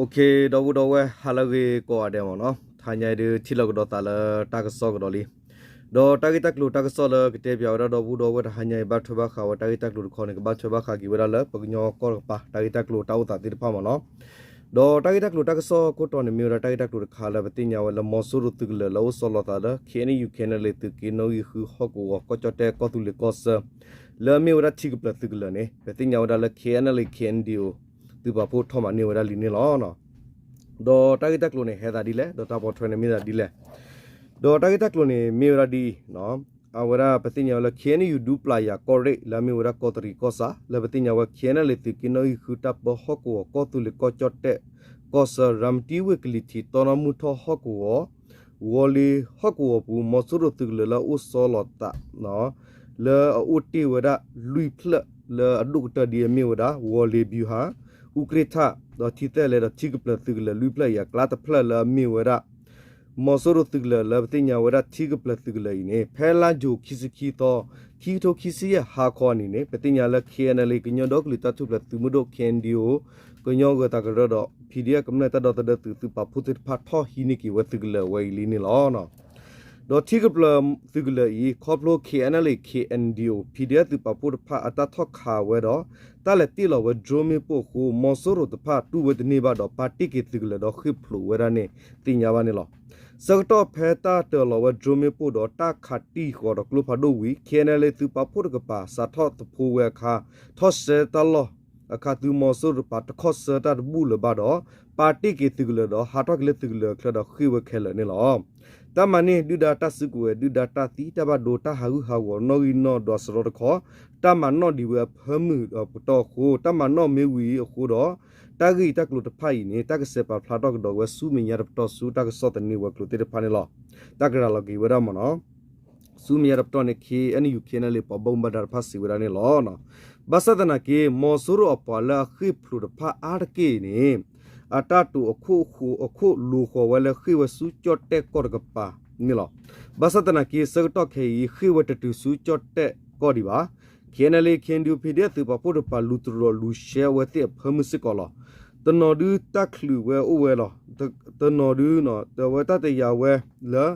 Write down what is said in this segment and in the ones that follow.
ဒီပုၢ်ဒီဝဲၢ် ဟါလၢအဂ့ၤကိးဂၤဒဲးမ့ၢ်နီၤ, တဟါညါအံၤဒုး ထံၣ်လိာ်ကဒီးသးလၢတၢ်ကစီၣ်ကဒီးလံ. ဒီးတၢ်ဂ့ၢ်တၢ်ကျိၤတၢ်ကစီၣ်လၢကတဲပၠးဝဲဒၣ်ဒီပုၢ်ဒီဝဲၢ်တဟါညါအံၤ ဘၣ်ထွဲဘၣ်ဃးဝဲတၢ်ဂ့ၢ်တၢ်ကျိၤတခီန့ၣ် ကဘၣ်ထွဲဘၣ်ဃးက့ၤဝဲဒၣ်လၢပကညီကီၢ်တကပၤ တၢ်ဂ့ၢ်တၢ်ကျိၤတၢ်အိၣ်သးသ့ၣ်တဖၣ်မ့ၢ်နီၤ. ဒီးတၢ်ဂ့ၢ်တၢ်ကျိၤတၢ်ကစီၣ်ခိၣ်တီန့ၣ် မ့ၢ်ဝဲဒၣ်တၢ်ဂ့ၢ်တၢ်ကျိၤတခါလၢပသ့ၣ်ညါဝဲလၢ မီၤစိရိၤသုးကလၢၤလၢအအိၣ်ဆီလီၤသးလၢ KNU KNLA သုးက့နီၣ်ဂံၢ်ဃုဟီၣ်ကဝီၤ ကီၢ်ကၠီၣ်တဲၣ်ကီၢ်သူလ့ၤကီၢ်ဆၢ လၢအမ့ၢ်ဝဲဒၣ်ထံကပျၢၤသုးကလၢၤန့ၣ် ပသ့ၣ်ညါဝဲဒၣ်လၢ KNLA KNDO သုးပာ်ဖှိၣ်ထီၣ်မၤန့ၢ်ဝဲဒၣ်လံန့ၣ်လီၤ. ဒီးတၢ်ဂ့ၢ်တၢ်ကျိၤန့ၣ် ဟဲသးဒ်လဲၣ်, ဒီးတၢ်ပိာ်ထွဲန့ၣ်မ့ၢ်သးဒ်လဲၣ်. ဒီးတၢ်ဂ့ၢ်တၢ်ကျိၤန့ၣ် မ့ၢ်ဝဲဒၣ်ဒ်အံၤ, အဝဲဒၣ်ပသ့ၣ်ညါဝဲလၢ KNU ဒူပျၢ်ယၤကီၢ်ရ့ၣ် လၢအမ့ၢ်ဝဲဒၣ်ကီးတရံးကီၢ်ဆၣ် လၢပသ့ၣ်ညါဝဲ KNLA သုးက့နီၣ်ဂံၢ်ဃုတၢ်ပၢဟီၣ်ကဝီၤ ကီၢ်သူလ့ၤကီၢ်ကၠီၣ်တဲၣ်ကီၢ်ဆၢ ရၤမတံဝ့ၢ်ကလံၤထံး တီနီၣ်မုၢ်ထီၣ်ဟီၣ်ကဝီၤ ဝီၤလ့ၤဟီၣ်ကဝီၤပူၤ မီၤစိရိၤသုးကလၢၤလၢအအိၣ်ဆီလီၤသး လၢအအိၣ်တ့ၢ်ဝဲဒၣ်လွံၢ်ဖျၢၣ်လၢအဒိၣ်ကတၢၢ်ဒ်အမ့ၢ်ဝဲဒၣ် ဝီၤလ့ၤဘျူၤဟၣ်, အူကြ့ၢ်ထၣ် ဒီးထံသဲလဲဒီးထံကပျၢၤသုးကလၢၤလွံၢ်ဖျၢၣ်အံၤ အကျါတဖျၢၣ်လၢအမ့ၢ်ဝဲဒၣ် မီၤစိရိၤသုးကလၢၤလၢပသ့ၣ်ညါဝဲဒၣ်ထံကပျၢၤသုးကလၢၤအံၤန့ၣ် ဖဲလါယူၤခံဆံခံသီ ခံကထိခံဆံယဲၢ်ဟါခီအနံၤန့ၣ် ပသ့ၣ်ညါလၢ KNLA ကညီဒီကလုာ်တၢ်ထူၣ်ဖျဲးသုးမုၢ်ဒိၣ် KNDO ကညီဂၢၤသးကရၢဒီး PDF ကမျၢၢ်တၢ်ဒီသဒၢသုး သုးပာ်ဖှိၣ်သ့ၣ်တဖၣ်ထီၣ်ဟံးန့ၢ်က့ၤဝဲသုးကလၢၤဝဲအံၤလံန့ၣ်လီၤ. ဒီးထံကပျၢၤသုးကလၢၤအံၤ ခီဖျိ KNLA KNDO PDF သုးပာ်ဖှိၣ်တဖၣ်အတၢ်ထီၣ်ခးဝဲဒီး တၢ်လဲၤတ့ၢ်လီၤဝဲ drone မ့ၣ်ပိၢ်အဃိ မီၤစိရိၤတဖၣ်တူၢ်ဝဲတန့ၢ်ဘၣ်ဒီး ပာ်တ့ၢ်က့ၤသုးကလၢၤဒီးဃ့ၢ်ဖျိးဝဲဒၣ်န့ၣ် သ့ၣ်ညါဘၣ်န့ၣ်လီၤ. ဆၢကတီၢ်ဖဲတၢ်တၢၤလီၤဝဲ drone မ့ၣ်ပိၢ်ဒီးတၢ်ခးတံၢ်ဃီၤဒီးကျိဖးဒိၣ်ဝံၤ KNLA သုးပာ်ဖှိၣ်တကပၤ စးထီၣ်သဖှိဝဲအခါ ထီၣ်ဆှၢတၢ်လီၢ်အခါ သုးမီၤစိရိၤတကပၤ တခီၣ်ဆၢတၢ်တဘူၣ်လၢၤဘၣ်ဒီး ပာ်တ့ၢ်က့ၤသုးကလၢၤဒီး ဟးထီၣ်က့ၤလၢသုးကလၢၤအချၢဒီးဃ့ၢ်ဝဲခဲလၢာ်န့ၣ်လီၤ. တၢ်မၤန့ၢ်ဒုၣ်ဒါတၢ်စုကဝဲၤ ဒုၣ်ဒါတၢ်သံ တၢ်ဘၣ်ဒိ တၢ်ဟးဂူာ်ဟးဂီၤ နီၣ်ဂံၢ်နီၣ်ဒွးစရီတခီ တၢ်မၤနီၣ်ဒံးဝဲအဖၢမုၢ်ပတီၢ်အဃိ တၢ်မၤနီၣ်မ့ၢ်ဝံၤအဃိဒီး တၢ်ဂ့ၢ်တၢ်ကျိၤတဖၣ်အံၤန့ၣ် တၢ်ကဆဲးပာ်ဖျါထီၣ်ကဒီးဝဲဆူမဲာ်ညါတပတီၢ်ဆူတၢ်ကစီၣ်သန့ဝဲၤကျိၤသ့ၣ်တဖၣ်န့ၣ်လီၤ. တၢ်ကရၤလီၤက့ၤဝဲဒၣ်မ့ၢ်နီၤ ဆူမဲာ်ညါတပတီၢ်န့ၣ် KNU KNLA ပှၤဘၣ်မူဘၣ်ဒါတဖၣ်စံးဝဲဒၣ်န့ၣ်လီၤ. ဘၣ်ဆၣ်သနာ်က့ မီၤစိရိၤအပှၤလၢအဃ့ၢ်ဖျိးတဖၣ်အါတက့ၢ်န့ၣ် အတၢ်တိာ်အခိၣ်အဃိ အခိၣ်လိာ်ဃီၤဝဲလၢဃ့ၢ်ဝဲဆူကၠီၣ်တဲၣ်ကီၢ်တကပၤန့ၣ်လီၤ. ဘၣ်ဆၣ်သနာ်က့ ဆၢကတီၢ်ခဲအံၤ ဃ့ၢ်ဝဲတတုၤဆူကၠီၣ်တဲၣ်ကီၢ်ဒံးဘၣ်. KNLA KNDO PDF သုးပာ်ဖှိၣ်တကပၤ လူၤတရီၤလူၤရှဲအဝဲသ့ၣ်အဖၢမုၢ်စ့ၢ်ကီးလီၤ. တနီၤဒုတၢ်ချုးဝဲအိၣ်ဝဲလီၤ. တနီၤဒု အဝဲတၢ်တယာ်ဝဲလၢ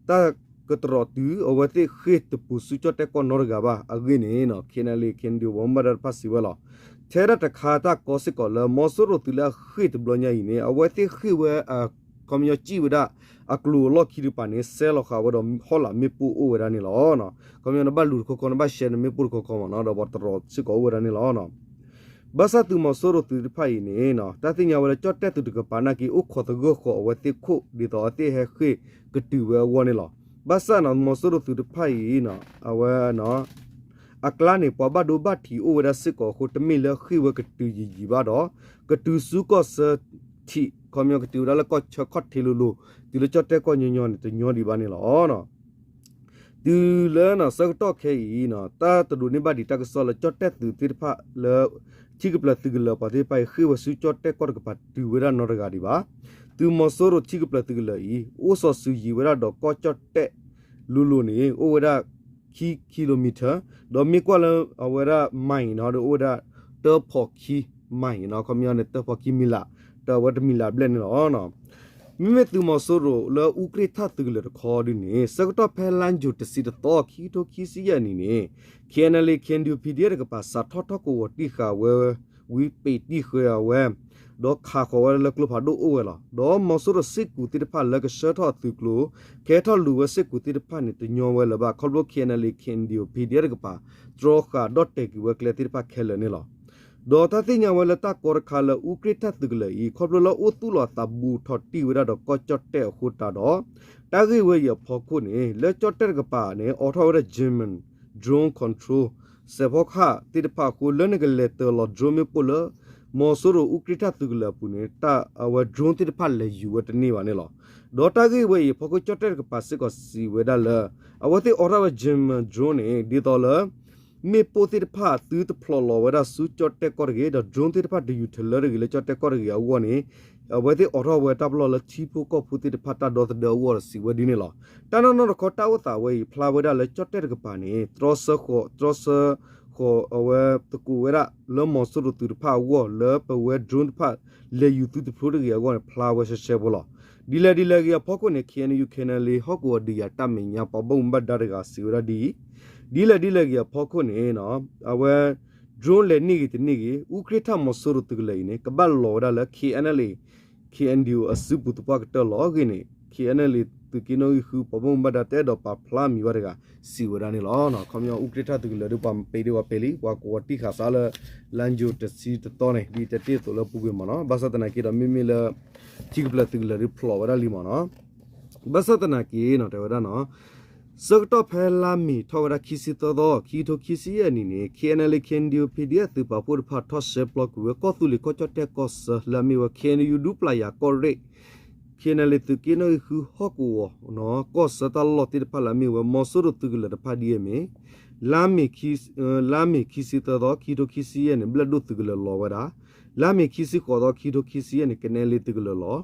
တၢ်ကတြီၤတုၤအဝဲသ့ၣ်ဃ့ၢ်တပူၤဆူကၠီၣ်တဲၣ်ကီၢ်နီတဂၤဘၣ်. အဂ့ၢ်န့ၣ် KNLA KNDO ပှၤဘၣ်မူဘၣ်ဒါတဖၣ်စံးဝဲလီၤ. ထဲဒၣ်တခါတၢ်ကီစ့ၢ်ကီးလၢ မီၤစိရိၤသုးလၢအဃ့ၢ်တဘျီညါအံၤန့ၣ် အဝဲသ့ၣ်ဃ့ၢ်ဝဲ ခီပညီစံၣ်ဝဲဒၣ် အကျိၤအလီၢ်ခံတကပၤန့ၣ် စဲလီၤဃာ်ဝဲဒီးဟီၣ်လာ်မ့ၣ်ပိၢ်အိၣ်ဝဲဒၣ်န့ၣ်လီၤ. ခီပညီနဘၣ်လူၤတခီခီ နဘၣ်ရှဲနမ့ၣ်ပိၢ်တခီခီမ့ၢ်နီၤ ဒီးပှၤတရီၤစ့ၢ်ကီးအိၣ်ဝဲဒၣ်န့ၣ်လီၤ. ဘၣ်ဆၣ်သုးမီၤစိရိၤသုးတဖၣ်အံၤန့ၣ် တၢ်သ့ၣ်ညါဝဲလၢကၠီၣ်တဲၣ်သုးတကပၤနာ်က့ အိၣ်ခိးသဂၢၢ်ဃီၤအဝဲသ့ၣ်ခိၣ် ဒ်သိးအဝဲသ့ၣ်ဟဲဃ့ၢ်ကတုၤဝဲအဂီၢ်န့ၣ်လီၤ. ဘၣ်ဆၣ်နီၤ မီၤစိရိၤသုးတဖၣ်အံၤ အဝဲ အကျါန့ၣ် ပှၤဘၣ်ဒိဘၣ်ထံးအိၣ်ဝဲဒၣ်စ့ၢ်ကီးအဃိ တမ့ၢ်လၢဃ့ၢ်ဝဲကတုၤယံာ်ယံာ်ဘၣ်ဒီး ကတုၤဆူကီၢ်ဆၢထံး ခီပညီကတုၤဝဲဒၣ်လၢကီၢ်ဆၢခီၣ်ထံးလိၤလိၤ တုၤလၢကၠီၣ်တဲၣ်ကီၢ်ညီညီန့ၣ် တညီဒံးဘၣ်န့ၣ်လီၤ. တုၤလၢဆၢကတီၢ်ခဲအံၤ တၢ်တဒိးန့ၢ်ဘၣ်ဒံးတၢ်ကစီၣ်လၢကၠီၣ်တဲၣ်သုးသ့ၣ်တဖၣ်လၢ ထံကပျၢၤသုးကလၢၤပှၤသ့ၣ်တဖၣ်အံၤ ဃ့ၢ်ဝဲဆူကၠီၣ်တဲၣ်ကီၢ်တကပၤတုၤဝဲဒၣ်နီတဂၤဒံးဘၣ်. သုးမီၤစိရိၤထံကပျၢၤသုးကလၢၤအံၤ အိၣ်စီၤစုၤယံၤဝဲဒၣ်ဒီးကီၢ်ကၠီၣ်တဲၣ်လိၤလိၤန့ၣ် အိၣ်ဝဲဒၣ်ခံ kilometer ဒီးမ့ၢ်ကွၢ်လၢအဝဲဒၣ် mile နီၤ ဒီးအိၣ်ဝဲဒၣ် တၢဖီၣ်ခံ mile နီၤ ခီပညီန့ၣ် တၢဖီၣ်ခံမံၤလး တၢ်ဝဲတမံၤလးဘျဲၣ်န့ၣ်လီၤ. မ့မ့ၢ်သုးမီၤစိရိၤလၢအူကြ့ၢ်ထၣ်သုးကလၢၤတခီဒုန့ၣ် ဆၢကတီၢ်ဖဲလါယူၤတဆံတသီ ခံကထိခံဆံယဲၢ်နံၣ်န့ၣ် KNLA KNDO PDF တကပၤ စးထီၣ်ထီၣ်ကဝီၤတံၢ်ဃာ်ဝဲ ဝံၤပ့းတံၢ်ဃာ်အဝဲ ဒီးခးဃီၤဝဲလၢကျိဖးဒိၣ်အိၣ်ဝဲလီၤ. ဒီးမီၤစိရိၤစ့ၢ်ကီးသ့ၣ်တဖၣ်လၢကဆှၢထီၣ်အသုးကျိၤ ကဟဲထီၣ်လူၤဝဲစ့ၢ်ကီးသ့ၣ်တဖၣ်န့ၣ် တညီဝဲလၢၤဘၣ် ခီဖျိ KNLA KNDO PDF တကပၤ တြီဃာ်ဒီၣ်တဲာ်ကွံာ်ဝဲကျဲသ့ၣ်တဖၣ်ခဲလၢာ်န့ၣ်လီၤ. ဒီးတၢ်သ့ၣ်ညါဝဲလၢတၢ်ကီတခါလၢအူကြ့ၢ်ထၣ်သုးကလၢၤအံၤ ခီဖျိလၢအိၣ်သူၣ်လီၤအသးဘူးထီၣ်တံၢ်ဝဲဒၣ်ဒီးကီၢ်ကၠီၣ်တဲၣ်အဃိတးဒီး တၢ်ဂ့ၢ်ဝဲအံၤအဖီခိၣ်န့ၣ် လၢကၠီၣ်တဲၣ်တကပၤန့ၣ် အိးထီၣ်ဝဲဒၣ် German drone control စဲးဖီကဟၣ်သ့ၣ်တဖၣ်အဃိ လၢနကလဲၤတၢၤလီၤ drone မ့ၣ်ပိၢ်လၢ မီၤစိရိၤအူကြ့ၢ်ထၣ်သုးကလၢၤအပူၤန့ၣ် တၢ်အဝဲ drone သ့ၣ်တဖၣ်လဲၤယူၤဝဲတန့ၢ်ဘၣ်န့ၣ်လီၤ. ဒီးတၢ်ဂ့ၢ်ဝဲအံၤအဖီခိၣ် ကၠီၣ်တဲၣ်တကပၤစ့ၢ်ကီးစံးဝဲဒၣ်လၢ အဝဲသ့ၣ်အိးထီၣ်ဝဲ German drone န့ၣ် ဒ်သိးလၢ မ့ၣ်ပိၢ်သ့ၣ်တဖၣ်သုတဖျိးလီၤဝဲဒၣ်ဆူကၠီၣ်တဲၣ်ကီၢ်တဂ့ၤ ဒီး drone သ့ၣ်တဖၣ်တယူၤထၢလၢတဂ့ၤလၢကၠီၣ်တဲၣ်ကီၢ်တဂ့ၤအဂီၢ်န့ၣ် အဝဲသ့ၣ်အိးထီၣ်ဝဲတၢ်ပလီၢ်လၢထံဖိကီၢ်ဖိသ့ၣ်တဖၣ်တၢ်ဒီသဒၢအဂီၢ်ဒီးစံးဝဲဒ်န့ၣ်လီၤ. တၢ်နီၢ်နီၢ်တခီတၢ်အိၣ်သးဝဲအံၤ ဖျါဝဲဒၣ်လၢကၠီၣ်တဲၣ်တကပၤန့ၣ် တြီဆၢဃီၤ တြီဆၢ အဝဲသကိးဝဲဒၣ်လၢမီၤစိရိၤသုးတဖၣ်အဂီၢ် လၢပဝဲ drone တဖၣ် လဲၤယူၤသုတဖျိတဂ့ၤအဂီၢ်န့ၣ် ဖျါဝဲရှဲရှဲဖိလီၤ. ဒ်လဲၣ်ဒ်လဲၣ်ဂ့ၤအဖီခိၣ်န့ၣ် ခ့ၣ်အဲၣ်ယူၣ် ခ့ၣ်အဲၣ်အလ်အ့ ဟီၣ်ကဝီၤဒုးယၤတၢ်မဲာ်ညါ ပှၤဘၣ်မူဘၣ်ဒါတဂၤစံးဝဲဒၣ်ဒ်အံၤ, ဒ်လဲၣ်ဒ်လဲၣ်ဂ့ၤအဖီခိၣ်န့ၣ် အဝဲ drone လဲၤန့ၢ်ဂ့ၤတန့ၢ်ဂ့ၤ အူကြ့ၣ်ထၣ်မီၤစိရိၤသုးကလၢၤအံၤန့ၣ် ကဘၣ်လီၤဝဲဒၣ်လၢ ခ့ၣ်အဲၣ်အလ်အ့ ခ့ၣ်အဲၣ်ယူၣ် အစုပူၤသပှၢ်ကတၢၢ်လီၤအဂ့ၢ်န့ၣ် ခ့ၣ်အဲၣ်အလ်အ့ သုးက့နီၣ်ဂံၢ်ဃု ပှၤဘၣ်မူဘၣ်ဒါတအဲၣ်ဒိးပာ်ဖျါမံၤဘၣ်တဂၤ စံးဝဲဒၣ်န့ၣ်လီၤ. ခီပညီအူကြ့ၣ်ထၣ်သုးကလၢၤဒီး ပှၤပ့ၤဒီးပှၤပ့ၤလံ ပှၤကိးဝီၤတံၢ်ဃာ်သးလၢ လါယူၤတဆံတသီန့ၣ် ဒ်တဲတ့ၢ်အသိးလၢပူၤကွံာ်မ့ၢ်နီၤ. ဘၣ်ဆၣ်သနာ်က့ဒီး မ့မ့ၢ်လၢ ထံကပျၢၤသုးကလၢၤဒီးဖျိးဝဲဒၣ်လံမ့ၢ်နီၤ. ဘၣ်ဆၣ်သနာ်က့နီၤ တဲဝဲဒၣ်နီၤ ဆၢကတီၢ်ဖဲလါမ့ၤထီၣ်ဝဲဒၣ်ခံဆံသၢသီ ခံကထိခံဆံယဲၢ်နံၣ်န့ၣ် ခ့ၣ်အဲၣ်အလ်အ့ ခ့ၣ်အဲၣ်ယူၣ် ပီၣ်ဒီအက်ဖ် သုးပာ်ဖှိၣ်တဖၣ်ထီၣ်ရှဲပျီကွံာ်ဝဲ ကီၢ်သူလ့ၤကီၢ်ကၠီၣ်တဲၣ်ကီၢ်ဆၢ လၢအမ့ၢ်ဝဲ ခ့ၣ်အဲၣ်ယူၣ် ဒူပျၢ်ယၤကီၢ်ရ့ၣ် ခ့ၣ်အဲၣ်အလ်အ့ သုးက့နီၣ်ဂံၢ်ဃုဟီၣ်ကဝီၤ ကီၢ်ဆၢတၢ်လီၢ်သ့ၣ်တဖၣ်လၢအမ့ၢ်ဝဲ မီၤစိရိၤသုးကလၢၤတဖၣ်ဒ်အမ့ၢ် လါမ့ၤ လါမ့ၤခံဆံသၢသီ ခံကထိခံဆံယဲၢ်န့ၣ် ဘျဲၣ်ဒိၣ်သုးကလၢၤလီၤဝဲဒၣ်, လါမ့ၤခံဆံဃိးသီ ခံကထိခံဆံယဲၢ်န့ၣ် ကနဲလ့သုးကလၢၤလီၤ,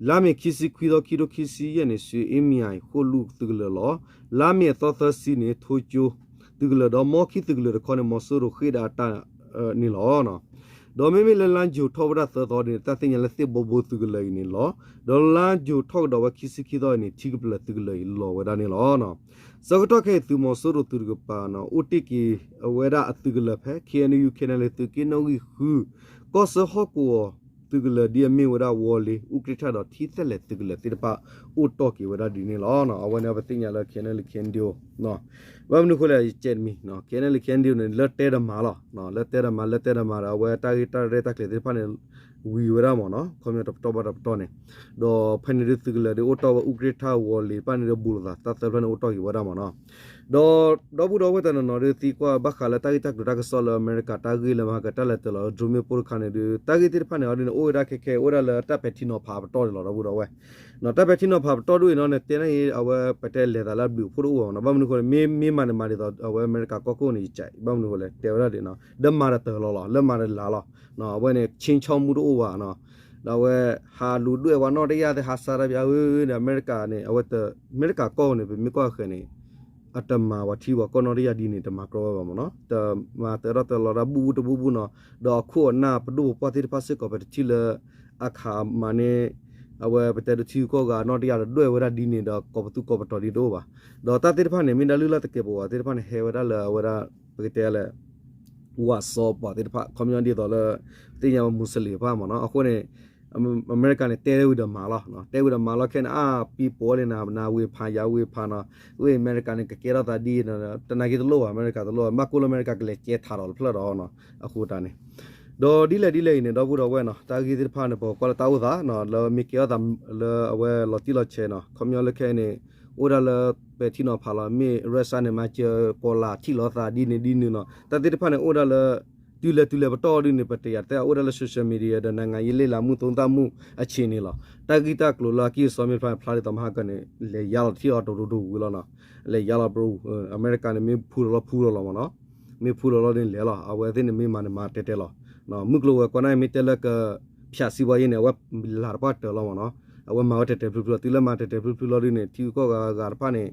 လါမ့ၤခံဆံခွံသီ ခံကထိခံဆံယဲၢ်န့ၣ် စူအ့မံယၤဃိၣ်လူၢ်သုးကလၢၤလီၤ, လါမ့ၤအသီသၢဆံန့ၣ် ထိကၠိသုးကလၢၤ ဒီးမီခံသုးကလၢၤတခီန့ၣ် မီၤစိရိၤဃ့ၢ်ဒၣ်အတၢ်န့ၣ်လီၤ. ဒီးမ့မ့ၢ်လၢလါယူၤထီၣ်ဝဲဒၣ်သၢသီန့ၣ် တၢ်သ့ၣ်ညါလၢသ့ၣ်ဘိဘိသုးကလၢၤအံၤန့ၣ်လီၤ. ဒီးလါယူၤထီၣ်ကဒီးဝဲခံဆံခံသီအံၤန့ၣ် ထံကပျၢၤသုးကလၢၤအံၤလီၤဝဲဒၣ်န့ၣ်လီၤ. ဆၢကတီၢ်ခဲအံၤ သုးမီၤစိရိၤသုးတကပၤန့ၣ် အိၣ်တ့ၢ်က့ၤအဝဲဒၣ်အသုးကလၢၤဖဲ ခ့ၣ်အဲၣ်ယူၣ် ခ့ၣ်အဲၣ်အလ်အ့ သုးက့နီၣ်ဂံၢ်ဃု ကီၢ်ဆၢဟီၣ်ကဝီၤသုးကလၢၤဒ်အမ့ၢ်ဝဲဒၣ်ဝီၤလ့ၤ အူကြ့ၣ်ထၣ်ဒီးထံသဲလဲၣ်သုးကလၢၤသ့ၣ်တဖၣ် အိၣ်တီၢ်က့ၤဝဲဒၣ်ဒ်န့ၣ်လီၤ. အဝဲန့ၣ်ပသ့ၣ်ညါလၢ ခ့ၣ်အဲၣ်အလ်အ့ ခ့ၣ်အဲၣ်ယူၣ် ဘၣ်မနုၤအဃိလဲၣ် ယကဲတမံၤ ခ့ၣ်အဲၣ်အလ်အ့ ခ့ၣ်အဲၣ်ယူၣ်န့ၣ် လၢတဲဒီးမၤလီၤ. လၢတဲဒီးမၤ လၢတဲဒီးမၤဒီး အဝဲတၢ်ဂ့ၢ်တၢ်ရဲၣ်တၢ်ကျဲၤသ့ၣ်တဖၣ်န့ၣ် ဝံၤဝဲဒၣ်မ့ၢ်နီၤ ခီပညီတပတီၢ်ဘၣ်တပတီၢ်န့ၣ်, ဒီးဖဲန့ၣ်ဒုးသုးကလၢၤဒုးအိၣ်တီၢ်ဝဲအူကြ့ၣ်ထၣ်ဝီၤလ့ၤတဖၣ်န့ၣ်ဒီးဘူးလိာ်သး တၢ်သၢဖျၢၣ်န့ၣ်အိၣ်တီၢ်က့ၤဝဲဒၣ်မ့ၢ်နီၤ. ဒီး ဒီပုၢ်ဒီဝဲၢ်တနီၤနီၤဒုးသံကွၢ် ဘၣ်ဃးလၢတၢ်ဂ့ၢ်တၢ်ကျိၤတၢ်ကစီၣ်လၢအမဲရကၤတၢ်ဂ့ၢ်လၢမဟါကတၢၢ်လဲၤတၢၤလီၤ drone မ့ၣ်ပိၢ်တခါန့ၣ်ဒုး တၢ်ဂ့ၢ်သ့ၣ်တဖၣ်န့ၣ်အီၤဒုးန့ၣ် အိၣ်ဝဲဒၣ်ခဲခဲ အိၣ်ဝဲဒၣ်လၢတၢ်ပဲာ်ထံနီၤဖးအပတီၢ်န့ၣ်လီၤ ဒီပုၢ်ဒီဝဲၢ်. တၢ်ပဲာ်ထံနီၤဖးပတီၢ်ဒ်အံၤနီၤန့ၣ် တဲန့ၣ် အဝဲပတဲလဲၤသးလၢအဘျုးအဖှိၣ်တအိၣ်ဘၣ်နီၤ. ဘၣ်မနုၤအဃိလဲၣ် မ့ၢ်မၤန့ၣ်မၤဒ်သိး အဝဲအမဲရကၤကီၢ်ခိၣ်န့ၣ် ယကဘၣ်မနုၤအဃိလဲၣ် တဲဝဲဒၣ်ဒ်နီၤ ဒီးမၤတၢ်တၢ်လီၤလီၤ လၢမၤတၢ်လၢလီၤ. အဝဲန့ၣ် ဆ့ၣ်ဆီမူတအိၣ်ဘၣ်နီၤ. ဒီးအဝဲ ဟးလူၤဒွဲၣ်ဝဲနီၢ်တယၢ်သ့ၣ် ဟးစးတၢ်ပၠးဧၢဒီး အမဲရကၤန့ၣ် အဝဲ အမဲရကၤကီၢ်န့ၣ် ပမ့ၢ်ကွၢ်ဃဲၤန့ၣ် အတမၤပှၤထံပှၤကီၢ်နီၢ်တယၢ်ဒ်န့ၣ် တမၤကြီဝဲဘၣ်မ့ၢ်နီၤ. တမၤတၢ်ထီၣ်တၢ်လီၤတၢ်ဘူၣ်ဘူၣ်တဘူၣ်ဘူၣ်နီၤ. ဒီးအခိၣ်အနၢ်ပဒိၣ်ပပှၢ်သ့ၣ်တဖၣ်စ့ၢ်ကီး ပတထံၣ်လၢ အခးမၤန့ၢ် အဝဲပတဲဒုးထံဂုၤကီၢ်ဂၤနီၢ်တယၢ်ဒီးဒွဲၣ်ဝဲဒၣ်ဒ်န့ၣ်ဒီး ကိးပသူကိးပတီၤဒ်တအိၣ်ဘၣ်. ဒီးတၢ်သ့ၣ်တဖၣ်န့ၣ် မ့ၢ်ဒၣ်လုၢ်လၢ်သကဲးပဝးသ့ၣ်တဖၣ်န့ၣ် ဟဲဝဲဒၣ်လၢအဝဲဒၣ် ပကတဲလဲၣ် ဝးစီၤပှၤသ့ၣ်တဖၣ် ခီပညီဒ်သိးလၢ သ့ၣ်ညါဝဲမူစလ့ၣ်တဖၣ်မ့ၢ်နီၤ. အဃိန့ၣ် အမဲရကၤန့ၣ် တဲဝံၤဒီးမၤလီၤ. တဲဝံၤဒီးမၤလီၤခဲန့ၣ် အါ ပံၤပိာ်လံနၤ နၤဝ့ၤဖး ယၤဝ့ၤဖးနီၤ. ဝ့ၢ်အမဲရကၤန့ၣ် ကကဲထီၣ်သးဒ်အံၤ တနာ်က့တလိၣ်ဘၣ် အမဲရကၤတလိၣ်ဘၣ် ဘၣ်ကိၣ်လၢအမဲရကၤကလဲၤကဲထးဒီးတဖျၢၣ်ဒီးနီၤ အဃိတၢ်န့ၣ် ဒီးဒ်လဲၣ်ဒ်လဲၣ်အံၤန့ၣ် ဒီပုၢ်ဒီဝဲၢ်နီၤ တၢ်ဂ့ၢ်သ့ၣ်တဖၣ်န့ၣ် ပကွၢ်လၢတၢ်အိၣ်သးနီၤ လၢမ့ၢ်ကဲထီၣ်သးလၢအဝဲလီၤတံၢ်လီၤဆဲးနီၤ ခီပညီလၢခဲအံၤန့ၣ် အိၣ်ဒၣ်လၢပဲာ်ထံနီၤဖးလီၤ မ့ၢ် Russia န့ၣ် မၤစၢၤကီၤလၤထံၣ်လီၤသးဒ်န့ၣ်ဒ်န့ၣ်နီၤ တၢ်သ့ၣ်တဖၣ်န့ၣ် အိၣ်ဒၣ်လၢ တုၤလဲၤတုၤလဲၤပတီၢ်ဒ်န့ၣ် ပတယာ်တဲအိၣ်ဒၣ်လၢ social media ဒီး နိုင်ငံရေးလေ့လာမှု သုံးသပ်မှု အခြေအနေ လီၤ. တၢ်ဂ့ၢ်တၢ်ကျိၤလၢအကံၢ်အစီမ့ၢ်တဖၣ်န့ၣ် ဖျါဒ်သိးမဟါကန့ၣ် လဲၤယါလီၤထံၣ်အီၤတရူးတဝုၤလီၤနီၤ လဲၤယါလီၤပရူၤ အမဲရကၤန့ၣ် မ့ၢ်ဖူလီၤလီၤဖူလီၤလီၤမ့ၢ်နီၤ မ့ၢ်ဖူလီၤလီၤဒ်န့ၣ်လဲၤလီၤ အဝဲသ့ၣ်န့ၣ် မ့ၢ်မၤန့ၣ်မၤတဲတဲလီၤ မုၢ်ကျိၤဝဲၤကွာ်န့ၣ် မ့ၢ်တဲလၢက ဖၠးစံးဝါယဲၢ်န့ၣ် အဝဲလၤတပှၢ်တၢၢ်လီၤမ့ၢ်နီၤ အဝဲမၤဝဲတဲာ်တဲာ်ဖျုးဖျုးလီၤ တုၤလၢမၤတဲာ်တဲာ်ဖျုးဖျုးလီၤဒ်န့ၣ် ထံဂုၤကီၢ်ဂၤဂၤတဖၣ်န့ၣ်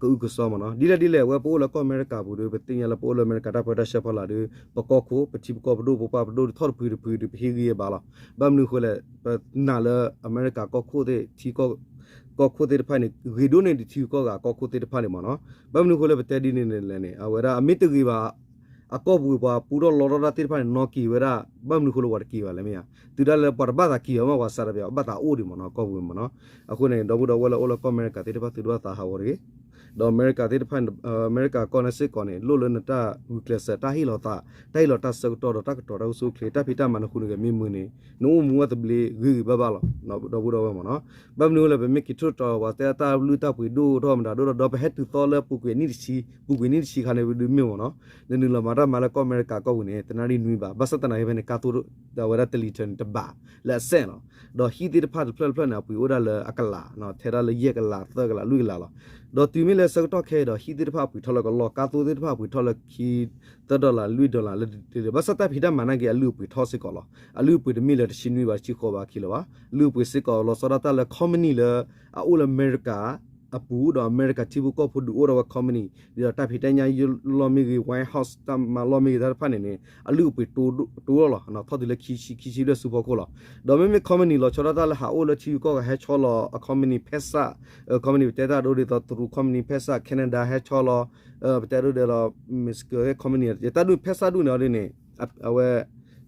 ကအုကစွါမ့ၢ်နီၤ ဒ်လဲၣ်ဒ်လဲၣ် အဝဲပအိၣ်လၢကီၢ်အမဲရကၤပူၤဒီး ပသ့ၣ်ညါလၢပအိၣ်လၢအမဲရကၤတၢ်ပၢတၢ်ဆှၢဖီလာ်ဒီး ပကီၢ်ခိၣ် ပထံပကီၢ်ပဒိၣ်ပပှၢ်ပဒိၣ်ဒီးထီၣ်တဖုတဖုဒီး ပဟ့ၣ်ဂံၢ်ဟ့ၣ်ဘါလီၤ ဘၣ်မနုၤအဃိလဲၣ် ပနာ်လၢအမဲရကၤကီၢ်ခိၣ်သ့ၣ် ထံကီၢ် ကီၢ်ခိၣ်သ့ၣ်တဖၣ်န့ၣ် ဂ့ၤဒိၣ်န့ၢ်ဒံးထံဂုၤကီၢ်ဂၤကီၢ်ခိၣ်သ့ၣ်တဖၣ်န့ၣ်မ့ၢ်နီၤ ဘၣ်မနုၤအဃိလၢပတဲဒ်န့ၣ်လဲၣ်န့ၣ် အဝဲဒၣ်အမ့ၢ်တဂ့ၤဘၣ် အကီၢ်ပူၤပှၤပူထီၣ်လီထီၣ်တၢ်သ့ၣ်တဖၣ်န့ၣ် နီၢ်က့ၤဝဲဒၣ် ဘၣ်မနုၤအဃိလၢပှၤတက့ၤဘၣ်လဲၣ်မ့ၢ်ဧါ တုၤဒၣ်လဲာ်ပှၤတဘၣ်သးက့ၤဘၣ်မ့ၢ်ပှၤစးတပျး ဘၣ်သးအိၣ်ဒံးမ့ၢ်နီၤ ကီၢ်ပူၤမ့ၢ်နီၤ အဃိန့ၣ် ဒီပုၢ်ဒီဝဲၢ်လၢအိၣ်လၢကီၢ်အမဲရကၤသ့ၣ်တဖၣ် သုတဘၣ်သးဟးဂီၤတဂ့ၤ ဒီးအမဲရကၤသ့ၣ်တဖၣ် အမဲရကၤကီၢ်န့ၣ်စ့ၢ်ကီးန့ၣ် လိၣ်လၢနတၢ်ဂုာ်ကျဲးစၢး တၢ်ဟ့ၣ်လီၤသး တၢ်ဟ့ၣ်လီၤတၢ်ဆၢကတီၢ်ဒီးတၢ်ကတိၤတၢ်အိၣ်ဆူၣ်အိၣ်ချ့ တၢ်ဖံးတၢ်မၤနဃုနကဲမ့ၢ်မုာ်န့ၣ် နအိၣ်မူဝဲသဘျ့ဂ့ၤဂ့ၤဘၣ်ဘၣ်လီၤ ဒီပုၢ်ဒီဝဲၢ်မ့ၢ်နီၤ ဘၣ်မနုၤလဲၣ် ပမ့ၢ်က့ၤထီၣ်တီၤပှၤတဲတၢ်လုၢ်တၢ်ပှ့ၤဒိၣ်ထီၣ်မတၤဒိၣ်ထီၣ် ဒီးပဟဲတုၤသီလၢပူၤကွံာ်နံၣ်တဆံ ပူၤကွံာ်နံၣ်တဆံခါန့ၣ် ပဒုးမ့ၢ်မ့ၢ်နီၤ နနုာ်လီၤမၤတၢ်မၤလၢကီၢ်အမဲရကၤကီၢ်ပူၤန့ၣ် တနၣ်ရံၣ်နွံဘး ဘၣ်ဆၣ်သနာ်က့ဖဲန့ၣ် ကါသိ အဝဲဒၣ်တလံၤထၢၣ်န့ၣ် တဘးလၢအစဲးလီၤ ဒီးဟံၣ်သ့ၣ်တဖၣ်တဖျၢၣ်တဖျၢၣ်န့ၣ် အပှ့ၤအိၣ်ဒၣ်လၢအကလး ထဲဒၣ်လၢယဲၢ်ကလး သၢကလး လွံၢ်ကလးလီၤ ဒီးတုၤမ့ၢ်လၢဆၢကတီၢ်ခဲအံၤဒီး ဟံၣ်သ့ၣ်တဖၣ်အပှ့ၤထီၣ်လၢကလီၢ် ကါသိသ့ၣ်တဖၣ်အပှ့ၤထီၣ်လၢခံ သၢ dollar လွံၢ် dollar လၢတလံၤ ဘၣ်ဆၣ်တၢ်ဖံးတၢ်မၤနာ်က့ အလုၢ်အပှ့ၤထီၣ်စ့ၢ်ကီးလီၤ အလုၢ်အပှ့ၤတမ့ၢ်လၢတဆံနွံဘး တဆံဃိးဘးခံလၢၤဘၣ် လုၢ်အပှ့ၤစ့ၢ်ကီးလီၤဆီဒၣ်တၢ်လၢ company လၢ အအိၣ်လၢအမဲရကၤ အပူၤ ဒီးအမဲရကၤထံဖိကီၢ်ဖိဒုးအိၣ်ထီၣ်ဝဲ company ဒ်သိးတၢ်ဖံးတၢ်ညၣ်ယိၣ်လီၢ်မ့ၢ်ဂ့ၤ White House တၢ်မၤလီၢ်မ့ၢ်ဂ့ၤတၢ်တဖၣ်န့ၣ်န့ၣ် အလုၢ်အပှ့ၤတိၢ်လီၤလီၤ ထီၣ်တုၤလၢခံဆံခံဆံဘျဲၣ်ဆူဖီခိၣ်လီၤ. ဒီးမ့မ့ၢ် company လီၤဆီဒၣ်တၢ်လၢဟးအိၣ်လၢထံဂုၤကီၢ်ဂၤဟဲဆီလီၤ အ company ဖဲစး company ပတဲတၢ်ဒိဒ်သိး တရူး company ဖဲစး Canada ဟဲဆီလီၤ ပတဲဒိဒ်လီၤ Mexico company တၢ်ဒုးဖဲစးဒုးန့ၣ်အီၤဒ်န့ၣ် အဝဲ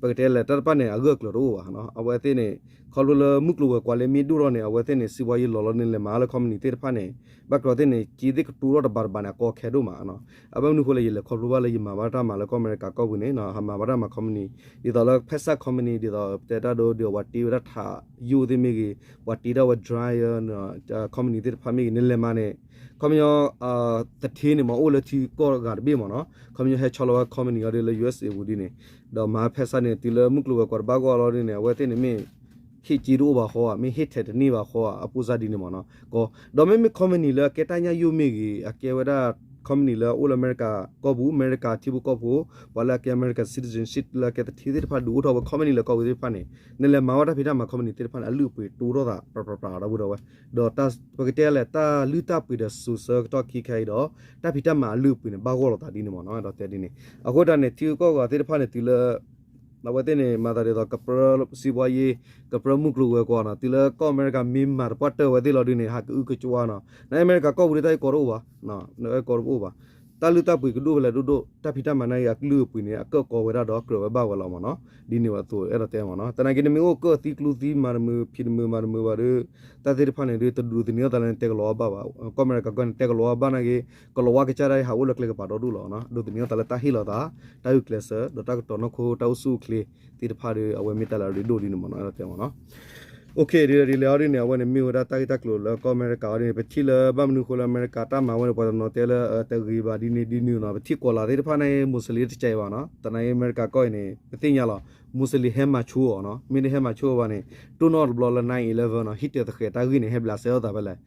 ပကတဲလဲၣ်တၢ်တဖၣ်န့ၣ် အဂၢၢ်အကျၢၤတအိၣ်ဘၣ် အဝဲသ့ၣ်န့ၣ် ခီဖျိလၢမုၢ်ကျိၤဝဲၤကွာ်လၢမ့ၢ်ဒိၣ်ထီၣ်န့ၣ် အဝဲသ့ၣ်န့ၣ် စံးဘှါယံၤလီၤလီၤန့ၣ် လဲၤမၤလၢ company သ့ၣ်တဖၣ်န့ၣ် ဘၣ်ကျီသ့ၣ်န့ၣ် က့သ့ၣ်ကတိၤထီၣ်တဘၣ်တဘၣ်န့ၣ် အကီခဲဒိၣ်မး အဘၣ်မနုၤဃိလၢယလဲၤခီဖျိဘၣ်လၢယမၤဘၣ်တၢ်မၤလၢကီၢ်အမဲရကၤကီၢ်ပူၤန့ၣ် ဟးမၤဘၣ်တၢ်မၤ company ဒ်သိးလၢဖဲစး company ဒ်သိးပတဲတၢ်ဒိဒ်သိးပှၤတ့ဝဲဒၣ်ထးယိၣ်သ့ၣ်မ့ၢ်ဂ့ၤ ပှၤတ့ထီၣ်ဝဲ dryer company သ့ၣ်တဖၣ်မ့ၢ်ဂ့ၤ နလဲၤမၤန့ၣ် ခီပညီ တထ့န့ၣ်မ့ၢ်အိၣ်လၢထံကီၢ်ဂၤတဘ့ၣ်မ့ၢ်နီၤ ခီပညီဟဲဆီလီၤဝဲ company အီၤဒ်လၢ ယူအက်စ်အေ ပူၤဒ်န့ၣ် ဒီးမၤဖဲစးန့ၣ် တုၤလၢမုၢ်ကျိၤဝဲၤကွာ်တဘၣ်ဂီၢ်လီၤဒ်န့ၣ် အဝဲသ့ၣ်န့ၣ်မ့ၢ် ဟ့ၣ်က့တအိၣ်ဘၣ်ဃီဧါ မ့ၢ်ဟ့ၣ်ထဲးတန့ၢ်ဘၣ်ဃီဧါ အပိၢ်စၢ်ဒ်န့ၣ်မ့ၢ်နီၤ ကီ ဒီးမ့မ့ၢ် company လၢအကဲတၢ်ညၣ်ယိၣ်မ့ၢ်ဂ့ၤ အကဲဝဲဒၣ် company လၢအအိၣ်လၢအမဲရကၤကီၢ်ပူၤ အမဲရကၤထံဖိကီၢ်ဖိ ပှၤလၢအကဲအမဲရကၤ citizenship လၢအကဲတထ့သ့ၣ်တဖၣ်ဒုးအိၣ်ထီၣ်ဝဲ company လၢကီၢ်ပူၤသ့ၣ်တဖၣ်န့ၣ် နလဲၤမၤဝဲတၢ်ဖံးတၢ်မၤ company သ့ၣ်တဖၣ်န့ၣ် အလုၢ်အပှ့ၤတိၢ်ထီၣ်သး ပြးပြးပြးဒီပုၢ်ဒီဝဲၢ် ဒီးပကတဲလဲၣ် တၢ်လုၢ်တၢ်ပှ့ၤဒီးစိၤဆၢကတီၢ်ခံခါအံၤဒီး တၢ်ဖံးတၢ်မၤအလုၢ်အပှ့ၤန့ၣ် ဘၣ်ဂီၢ်လိာ်သးဒ်န့ၣ်မ့ၢ်နီၤ ဒီးတဲဒ်န့ၣ် အဃိတၢ်န့ၣ် ထံဂုၤကီၢ်ဂၤသ့ၣ်တဖၣ်န့ၣ် တုၤလၢ အဝဲသ့ၣ်န့ၣ် မၤသးဒ်သိး ကပြၢစံးဘှါယံၤ ကပြၢမုၢ်ကျိၤဝဲၤကွာ်နီၤ တုၤလၢကီၢ်အမဲရကၤမ့ၢ်မၤတပှၢ်တၢၢ်ဝဲသ့ၣ်လီၤဒ်န့ၣ် ဟးကအုကကွၢ်နီၤ နအမဲရကၤကီၢ်ပူၤဒ်တၢ်အံၤကီတအိၣ်ဘၣ် နအံၤကီတအိၣ်ဘၣ် တၢ်လုၢ်တၢ်ပှ့ၤကဒိၣ်ဖဲလဲၣ်ဒိၣ်ဒိၣ် တၢ်ဖံးတၢ်မၤန့ၣ်အံၤ အကလုၢ်အပှ့ၤန့ၣ် အကၢၣ်ကီဝဲဒၣ်ဒီးကြၢးဝဲဘၣ်ဝဲလီၤမ့ၢ်နီၤ ဒ်န့ၣ်ဝဲအသိးအဲၣ်ဒိးတဲမ့ၢ်နီၤ သနာ်က့ နမ့ၢ်အိၣ်ကၢၣ်သံကျူသံမၤတမုာ်ဖံးတမုာ်မၤတမုာ်ဘၣ်ဒီး တၢ်သ့ၣ်တဖၣ်န့ၣ်ဒ်တဒိးသန့ၤအသးလၢနတဲကလီၤအီၤဘၣ်ဘၣ် ကီၢ်အမဲရကၤကီၢ်န့ၣ် တဲကလီၤအီၤဘၣ်နာ်က့ ကလီၤဝါကစၢ်ဒၣ်အံၤ ဟးအိၣ်လၢကျဲကပၤဒီဒိၣ်လီၤ ဒိးသန့ၤအသးလၢတၢ်ဟ့ၣ်လီၤသး တၢ်ဂုာ်ကျဲးစၢး ဒီးတၢ်ကတီၤနီၢ်ခိ တၢ်အိၣ်ဆူၣ်အိၣ်ချ့သ့ၣ်တဖၣ်ဒီး အဝဲမ့ၢ်တၢ်လၢအရ့ဒိၣ်ဒ်န့ၣ်မ့ၢ်နီၤ အဲၣ်ဒိးတဲမ့ၢ်နီၤ ဒ်လဲၣ်အီၤဒ်န့ၣ် အဝဲန့ၣ်မ့ၢ်ဝဲဒၣ်တၢ်ဂ့ၢ်တၢ်ကျိၤလၢကီၢ်အမဲရကၤအီၤဒ်န့ၣ် ပထံၣ်လၢဘၣ်မနုၤအဃိလၢအမဲရကၤတၢ်မၤဝဲန့ၣ် ပှၤတနီၤတဲလၢတဂ့ၤဘၣ်ဒ်န့ၣ်ဒ်န့ၣ်နီၤ ပထံၣ်ကီၤလၤသ့ၣ်တဖၣ်န့ၣ် မူးစလ့ၣ်တကဲဘၣ်နီၤ သနာ်က့အမဲရကၤကီၢ်အံၤန့ၣ် ပသ့ၣ်ညါလီၤ မူးစလ့ၣ်ဟဲမၤဆိအီၤနီၤ မ့ၢ်တဟဲမၤဆိဘၣ်န့ၣ် တိၢ်နီၣ်တဘျီလၢ nine eleven နီၤ ဟံၣ်တၢၤသဃဲးတၢ်ဂ့ၢ်န့ၣ် ဟဲဘျးစဲအီၤသးဖဲလဲၣ်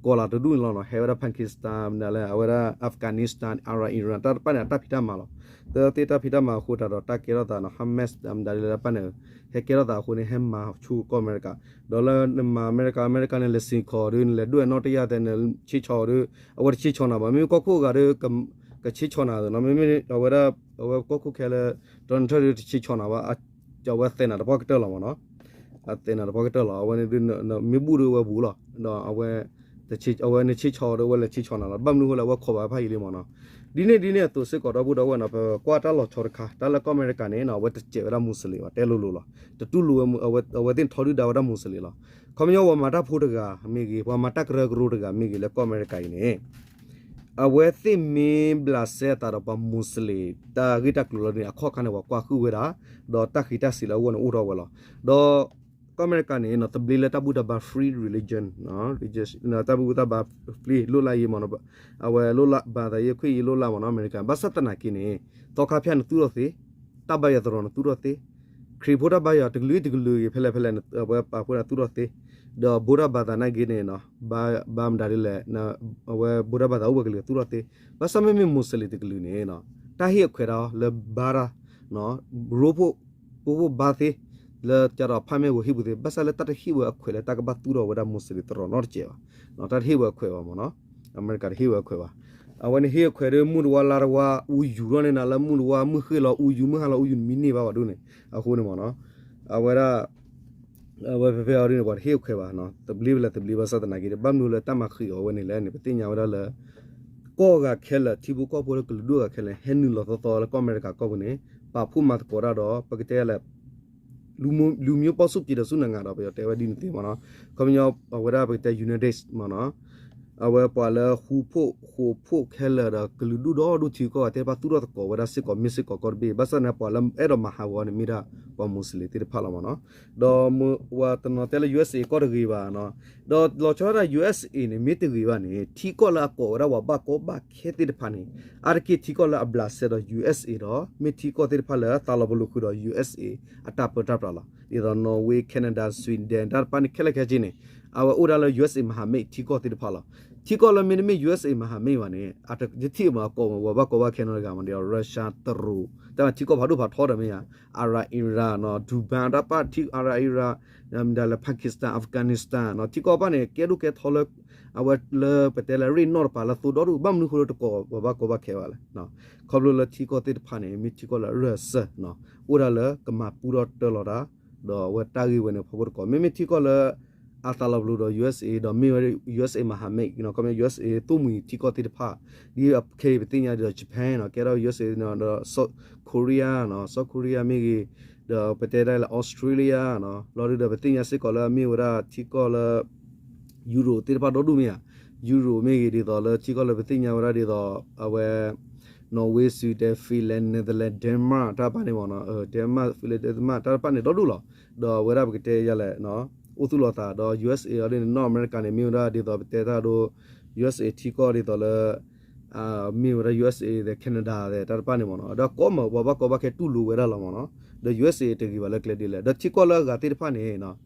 ကီၤလၤတဒူၣ်န့ၣ်လီၤနီၤ ဟဲဝဲဒၣ် Pakistan မတၤလဲၣ် အဝဲဒၣ် Afghanistan Iraq Iran တၢ်တဖၣ်န့ၣ် အတၢ်ဖံးတၢ်မၤလီၤ သ့တၢ်ဖံးတၢ်မၤအဃိတၢ်ဒီးတၢ်ကဲထီၣ်သးနီၤ Hamas မတၤလဲၣ်တၢ်တဖၣ်န့ၣ် ဟဲကဲထီၣ်သးအဃိန့ၣ် ဟဲမၤဆိကီၢ်အမဲရကၤ ဒီးလၢနမၤအမဲရကၤ အမဲရကၤန့ၣ် လဲၤစ့ၢ်ကီးဒီး နလဲၤဒိၣ်အဲၣ်နီၣ်တယၢ်သဲး နဆ့ဆီဒီး အဝဲတဆ့ဆီနၤဘၣ် မ့မ့ၢ်ကီၢ်ခိၣ်အဂၤဒီး ကဆ့ဆီနၤနီၤ မ့မ့ၢ်အဝဲဒၣ် အဝဲကီၢ်ခိၣ်ခဲလၢ Donald Trump ဒီးတဆ့ဆီနၤဘၣ် အဝဲသဲးနၤတပှၢ်ကတၢၢ်လီၤမ့ၢ်နီၤ အသဲးနၤတပှၢ်ကတၢၢ်လီၤ အဝဲန့ၣ်ဒ် မ့ၢ်ဘူၣ်ဒီးအဝဲဘူၣ်လီၤ ဒီးအဝဲ အဝဲနဆ့ဆီဒီး အဝဲလဲၤဆ့ဆီနၤလီၤ ဘၣ်မနုၤအဃိလၢအဝဲခိးဘၣ်ဖးယံာ်လံမ့ၢ်နီၤ ဒ်န့ၣ်ဒ်န့ၣ်အသိးစ့ၢ်ကီး ဒီပုၢ်ဒီဝဲၢ်နီၤ ပကွၢ်တၢ်လီၤဆီတခါ တၢ်လၢကီၢ်အမဲရကၤန့ၣ်နီၤ အဝဲတစဲးဝဲဒၣ်မူးစလ့ၣ်ဘၣ် တဲလိၤလိၤလီၤ တတူၢ်လိာ်ဝဲ အဝဲသ့ၣ်ထီဒုၣ်ဒါဝဲဒၣ်မူးစလ့ၣ်လီၤ ခီပညီပှၤမၤတၢ်ဖိတဂၤမ့ၢ်ဂ့ၤ ပှၤမၤတၢ်ကရၢကရိတဂၤမ့ၢ်ဂ့ၤ လၢကီၢ်အမဲရကၤအံၤန့ၣ် အဝဲသ့ၣ်မ့ၢ်ဘျးစဲအသးဒီးပှၤမူးစလ့ၣ် တၢ်ဂ့ၢ်တၢ်ကျိၤလီၤဒ်န့ၣ် အခီၣ်ခါန့ၣ် ပှၤကွၢ်ဃုာ်ဝဲဒၣ် ဒီးတၢ်ဃံးတၢ်စံးလၢအဂီၢ်န့ၣ်အိၣ်ထီၣ်ဝဲလီၤ. ဒီးကီၢ်အမဲရကၤန့ၣ် သဘျ့လၢတၢ်ဘူၣ်တၢ်ဘါ free religion တၢ်ဘူၣ်တၢ်ဘါ free လိၣ်လၢယံၤမ့ၢ်နီၤ အဝဲလိၣ်လၢ ဘာသာရေးခွင့်ရေး လိၣ်လၢမ့ၢ်နီၤ အမဲရကၤ ဘၣ်ဆၣ်သနာ်က့န့ၣ် သီခါဖၠၣ်နသူၣ်ထီၣ်သ့ တၢ်ဘါယွၤသရိာ်နသူၣ်ထီၣ်သ့ ခရံာ်ဖိတၢ်ဘါယွၤတကလုာ်တကလုာ်ဂ့ၤ ဖဲလဲၣ်ဖဲလဲၣ် အဝဲပာ်ဖှိၣ်နၤသူၣ်ထီၣ်သ့ ဒီး ဗုဒ္ဓဘာသာ နာ်က့န့ၣ် ဘါမတၤဒ်လဲၣ် အဝဲ ဗုဒ္ဓဘာသာ အိၣ်ဝဲကလုာ်သူၣ်ထီၣ်သ့ ဘၣ်ဆၣ်မ့မ့ၢ်မူးစလ့ၣ်တကလုာ်န့ၣ် တၢ်ဟ့ၣ်အခွဲးတၢ်လၢဘါတၢ် ရိဖှိၣ် ပိၢ်ဖှိၣ်ဘါသ့ လၢကဒီးဖးမဲာ်ဝဲဟံၣ်ပူၤသ့ ဘၣ်ဆၣ်လၢတၢ်တဟ့ၣ်ဝဲအခွဲးလၢတၢ်ကဘၣ်သူၣ်ထီၣ်ဝဲဒၣ်မူးစလ့ၣ်သရိာ်နီတစဲးဘၣ် တၢ်တဟ့ၣ်ဝဲအခွဲးဘၣ်မ့ၢ်နီၤ အမဲရကၤတဟ့ၣ်ဝဲအခွဲးဘၣ် အဝဲန့ၣ်ဟ့ၣ်အခွဲးဒီးမုၢ်တဝါလါတဝါ အူယူၤထီၣ်န့ၢ်နၤလၢမုၢ်တဝါ မုၢ်ဃ့ၢ်လီၤအူယူၤ မုၢ်ဟါလီၤအူယူၤ နမံန့ၢ်ဘၣ်ဝဲဒၣ်န့ၣ် အဃိန့ၣ်မ့ၢ်နီၤ အဝဲဒၣ် အဝဲဖဲဖဲအီၤဒ်န့ၣ် ပှၤတဟ့ၣ်အခွဲးဘၣ် သဘျ့ဖဲလဲၣ်သဘျ့ဘၣ်ဆၣ်သနာ်က့ ဘၣ်မနုၤလၢတၢ်မၤဃံးအီၤဝဲန့ၣ်လဲၣ်န့ၣ် ပသ့ၣ်ညါဝဲဒၣ်လၢ ကီၢ်ဂၤခဲလၢာ် ထံဖိကီၢ်ဖိလၢကလုာ်ဒူၣ်ဂၤခဲလၢာ် ဟဲနုာ်လီၤသီသီလၢကီၢ်အမဲရကၤကီၢ်ပူၤန့ၣ် ပာ်ဖှိၣ်မၤသကိးတၢ်ဒီး ပကတဲလဲၣ် လူမျိုးပေါင်းစုံပြည်ထောင်စုနိုင်ငံ ဒီးပယီၤတဲဝဲဒ်န့ၣ်သ့မ့ၢ်နီၤ ခီပညီအဝဲဒၣ်ပကတဲ United States မ့ၢ်နီၤ အဝဲပှၤလၢဃူဖိးဃိးဖိးခဲလၢာ်ဒီး ကလုာ်ဒူၣ်ဒီဒူၣ်ထံကီၢ်ဂၤသ့ၣ်တဖၣ်သူၣ်ထီၣ်သကိးဝဲဒၣ်စ့ၢ်ကီး မ့ၢ်စ့ၢ်ကီးကီၢ်တဘ့ၣ် ဘၣ်ဆၣ်န့ၣ် ပှၤလၢအဲၣ်ဒိးမၤဟးဂီၤန့ၣ်မ့ၢ်ဒၣ်ပှၤမူးစလ့ၣ်သ့ၣ်တဖၣ်လီၤမ့ၢ်နီၤ ဒီးပှၤတနီၤတဲလၢ ယူအက်စ်အေ ကီၢ်တဂ့ၤဘၣ်နီၤ ဒီးလီၤဆီဒၣ်တၢ် ယူအက်စ်အေ န့ၣ် မ့ၢ်တဂ့ၤဘၣ်န့ၣ် ထံကီၢ်လၢအကိးဝဲဒၣ်ပှၤဘၣ်ကီဘၣ်ခဲသ့ၣ်တဖၣ်န့ၣ် အါတက့ၢ်ထံကီၢ်လၢအဘျးစဲဒီး ယူအက်စ်အေ ဒီး မ့ၢ်ထံကီၢ်သ့ၣ်တဖၣ်လၢသးလီၤပလိာ်ဃုာ်ဒီး ယူအက်စ်အေ အတၢ်ပၢတၢ်ပြးလီၤ. ဒ်သိး Norway, Canada, Sweden တၢ်တဖၣ်န့ၣ် ခဲလၢာ်ခဲဆ့န့ၣ် အဝဲအိၣ်ဒၣ်လၢ ယူအက်စ်အေ မဟာမိတ် ထံကီၢ်သ့ၣ်တဖၣ်လီၤ. ထံကီၢ်လၢမ့တမ့ၢ် ယူအက်စ်အေ မဟာမိတ် ဘၣ်န့ၣ် အတထံၣ်မ့ၢ်အကိးမ့ၢ်ပှၤဘၣ်ကီဘၣ်ခဲနီတဂၤမ့ၢ် ဒ်သိး Russia တရူး တၢ်ထံကီၢ်ဖးဒိၣ်ဖးထီဒီးမ့ၢ်ဧါ Iraq Iran နီၤ Dubai တၢ်ပၣ်ထံ Iraq Iran မတၤလဲၣ် Pakistan Afghanistan နီၤ ထံကီၢ်တဖၣ်န့ၣ် ကဲဒိၣ်ကဲထီလၢ အဝဲလၢပတဲလၢ rate နီၣ်တပၤလၢသိဒီဒူၣ် ဘၣ်မနုၤအဃိလၢတကိးပှၤဘၣ်ကီဘၣ်ခဲဘၣ်လဲၣ်. ခီဖျိလၢထံကီၢ်သ့ၣ်တဖၣ်န့ၣ် မ့ၢ်ထံကီၢ်လၢအရၢၢ်အစၢၢ် အိၣ်ဒၣ်လၢကမၤပူထီၣ်တၢၢ်လီၤတၢ် ဒီးအဝဲတၢ်ဂ့ၢ်ဝဲန့ၣ် ဖီခိၣ်တကိး မ့မ့ၢ်ထံကီၢ်လၢ အသးလီၤပလိာ်ဒီး USA ဒီးမ့ၢ်ဝဲ USA မဟာမိတ် ခီဖျိ USA သိၣ်မှံၤထံကီၢ်သ့ၣ်တဖၣ် ဒ်ခဲအံၤပသ့ၣ်ညါဒီး Japan နီၤ ကဲထီၣ် USA ဒီး South Korea နီၤ South Korea မ့ၢ်ဂ့ၤ ဒီးပတဲဒၣ်လၢ Australia နီၤ လီၤဒုဒီးပသ့ၣ်ညါစ့ၢ်ကီးလၢအမ့ၢ်ဝဲဒၣ်ထံကီၢ်လၢ Europe သ့ၣ်တဖၣ်ဒီဒူၣ်မ့ၢ်ဧါ Europe မ့ၢ်ဂ့ၤဒ်သိးလၢထံကီၢ်လၢပသ့ၣ်ညါဝဲဒၣ်ဒ်သိး အဝဲ Norway Sweden Finland Netherlands Denmark တၢ်တဖၣ်န့ၣ်မ့ၢ်နီၤ Denmark Finland Denmark တၢ်တဖၣ်န့ၣ်ဒီဒူၣ်လီၤ ဒီးအဝဲဒၣ်ပကတဲယၤလဲၣ် အိၣ်သူၣ်လီၤသးဒီး USA အီၤဒ်န့ၣ် North America န့ၣ် မ့ၢ်ဝဲဒၣ်ဒ်သိးပတဲတၢ်ဒိ USA ထံကီၢ်ဒ်သိးလၢ မ့ၢ်ဝဲဒၣ် USA ဒီး Canada သ့ၣ်တၢ်တဖၣ်န့ၣ်မ့ၢ်နီၤ ဒီးကိးမုၢ်ပှၤဘၣ်ကီဘၣ်ခဲတူၢ်လိာ်ဝဲဒၣ်လီၤမ့ၢ်နီၤ ဒီး USA တဂ့ၤဘၣ်လၢကျဲဒ်လဲၣ် ဒီးထံကီၢ်လၢအဂၤသ့ၣ်တဖၣ်န့ၣ်